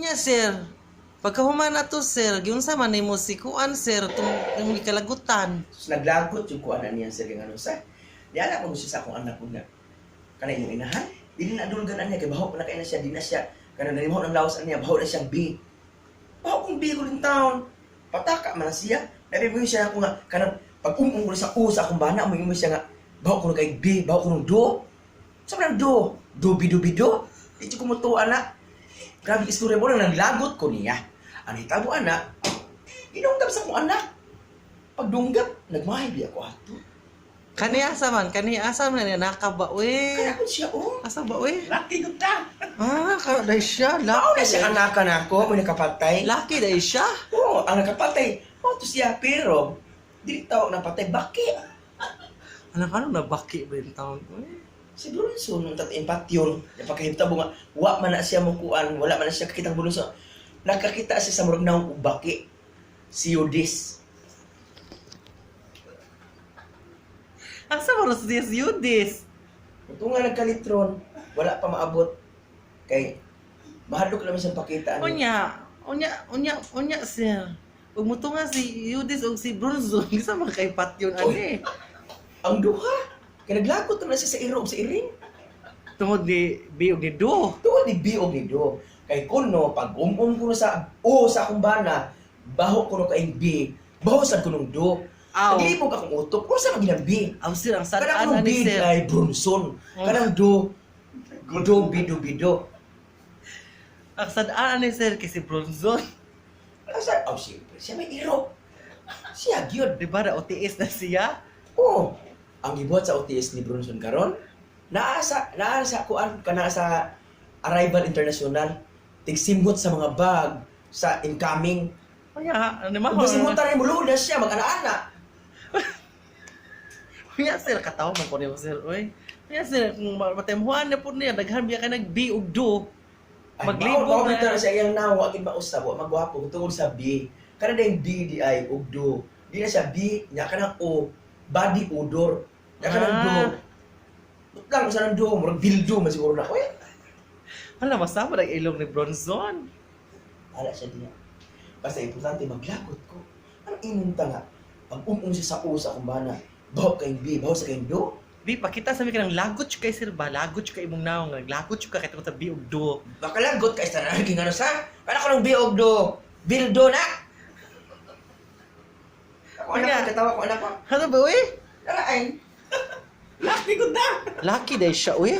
Unya, sir. Pagkahuman na to, sir, giunsa man nimo si kuan, sir, tung imong gikalagutan? So, naglagot yung kuan na niya, sir, yung ano sa. Di ala ko siya sa akong anak ko nga. Kana inyong inahan. Di na dulgan niya kay baho pa na kay na siya, di na siya kana nalimuot ng lawas niya, baho na siyang B. Baho kong B ko rin taon. Pataka man na siya. Nabi mo siya ako nga kanang pag umong ko sa U sa akong bana, mo siya nga baho ko na kay B, baho ko ng do. Sa man do? Do bi do bi do. Di ko mo to anak. Grabe istorya mo lang naglagot ko niya. Ano hitabo anak? Inunggap sa akong anak. Pagdunggap, nagmahay bi ako ato. Kani asa man, kani asa man ni naka ba Kaya we? ko siya, oh. Asa ba we? Laki ko ta. Ah, ka dai siya, Mao laki. na siya anakan ako, may nakapatay. Laki dai siya. Oo, ang nakapatay. Oh, to siya, pero dili tao napatay. Baki? Ano ka na baki ba yung taon? Uy. Si Bronson, nung tatiin yun, napakahibtabo nga, wa man na siya mukuan, wala man na siya kakitang Bronson. Nakakita siya sa murag naong og baki. Si Yudis. Asa ba ros this Yudis? Ito nga nagkalitron, wala pa maabot. Kay, mahadlok naman siyang pakita. Ano. Unya, unya, unya, unya, sir. Ug muto nga si Yudis ug si Bronzo, gisa man kay patyon ani. Ang duha, kay naglagot na siya sa iro ug sa iring. Tungod ni B ug ni Do. Tungod ni B og ni Do. Kay kuno, pag umum ko sa O sa akong bana, baho ko no kaing B, baho sad ko nung Do. Aw. Naglibog akong utok, unsa man ginang B? Aw sir, ang Kanang sad akong ani B sir. ay Brunson. Kanang Do, Do, B, Do, B, Do. Ang sad ani sir kay si Bronzon. Asa, oh, siyempre, siya may iro. Siya, gyud. Di ba na OTS na siya? Oo. Ang gibuhat sa OTS ni Brunson karon, naa sa kuan kana sa Arrival International, tigsimhot sa mga bag sa incoming. Unya, ano man? Kung simhutan ni muluod na siya mag-ana-ana. Unya sir, katawa man ko niyo sir. Uy. Unya sir, kung matemhuan na po niya, daghan biya kay nag B ug Do. Ay, Maglibog mao na. na siya iyang nawa akin mausab, wa magwapo tungod sa B. Kana dayong B di ay ug do. Di na siya B, nya kanang O, body odor. Nya kanang do. Lang sa nang do, murag dildo man siguro na. Oy, Hala, masama na ilong ni Bronzon. ala siya diya. Basta importante maglakot ko. Anong inunta nga? Pag umong siya sa U sa akong bana, baho kayong B, baho sa kayong do. Di, pakita sa mi kanang lagot kay sir ba? Lagot kay imong naong, lagot ka kay tungod sa B ug Do. Baka lagot kay sa naging ano sa? Kana ko ng B og do. Bildo na. Ako anak ko, katawa ko anak ko. Ano ba, uy? Tara ay. Laki ko na. Lucky day siya, uy.